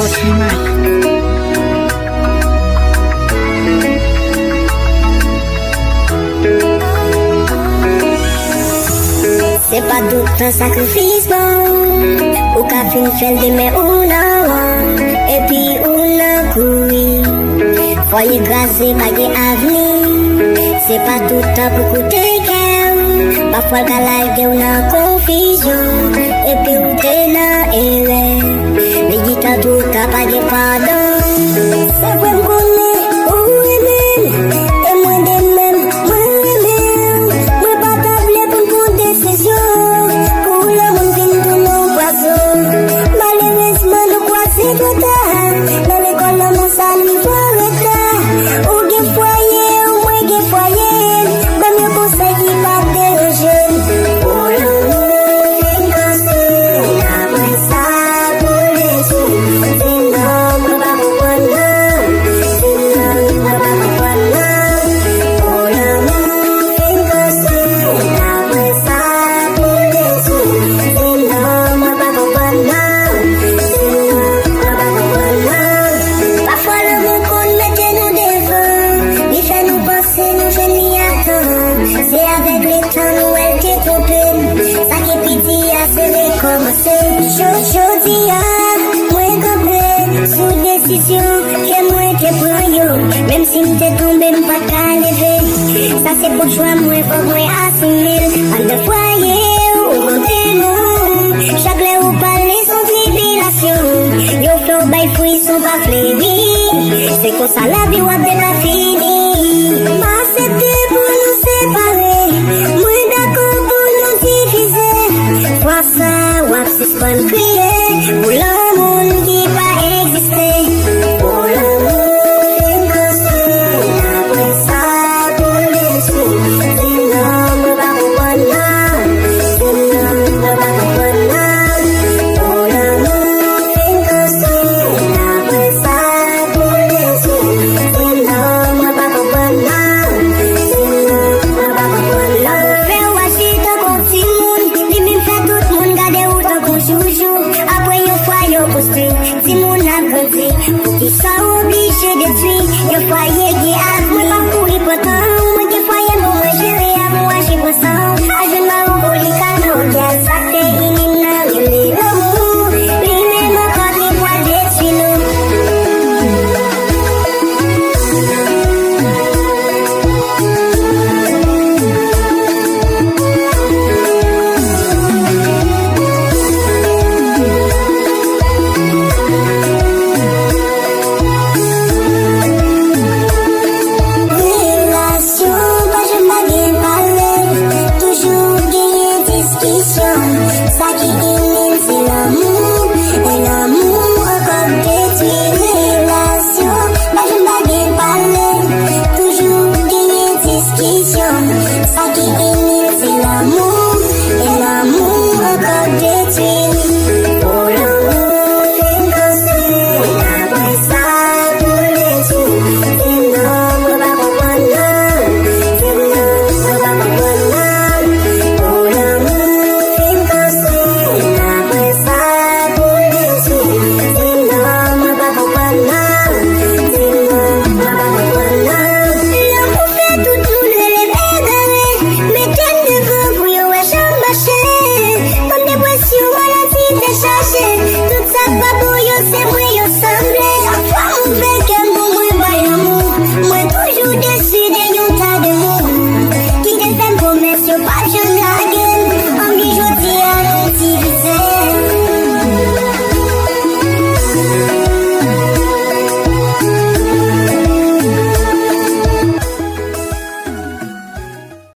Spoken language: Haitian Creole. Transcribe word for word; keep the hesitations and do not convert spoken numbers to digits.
Se pa tout tan sakrifis bon. Ou ka fin fè l demen ou nan won, epi ou nan kouri. Fwaye kraze pa gen avni. Se pa tout tan pou koute kè w. Pafwa l ka lage w nan konfizyon, epi w te nan erè. Li gentan twò ta, pa gen padon. Se vre m konnen ou renmen m, e mwen de menm, mwen renmen w. Mwen pa ta vle pou n pran desizyon pou lanmou n vin tounen yon pwazon. Malerezman, nou kwaze twò ta. Nan lekòl lanmou sa, nou pran reta. Ou gen fwaye, ou mwen gen fwaye. Ban m yon konsèy ki pa deranje m. Pou lanmou vin kanse, apre sa pou lespri. Sinon, mwen pa konprann non. Sinon, mwen pa konprann non. Pou lanmou vin kanse, apre sa pou lespri. Sinon, mwen pa konprann non. Sinon, mwen pa konprann non. Pafwa lanmou konn mete nou devan, li fè nou panse nou jwenn li a tan. Se avèk letan nou wè l te twonpe n. Sa ki pi di a se rekòmanse. Jo-, jodi a, mwen kanpe sou desizyon ke mwen te pran yo. Menm si m te tonbe, m pa t ka leve. Sa se bout jwa mwen, fòk mwen asime l. Anndan fwaye w, ou gon demon. Chak lè ou pale, se yon tribilasyon. Yo fè w bay frison pa fleri. Se konsa lavi w ap depafini. M aksepte pou nou separe. Mwen dakò pou nou divize. Fwa sa, w ap sispann kriye. Pou lanmou n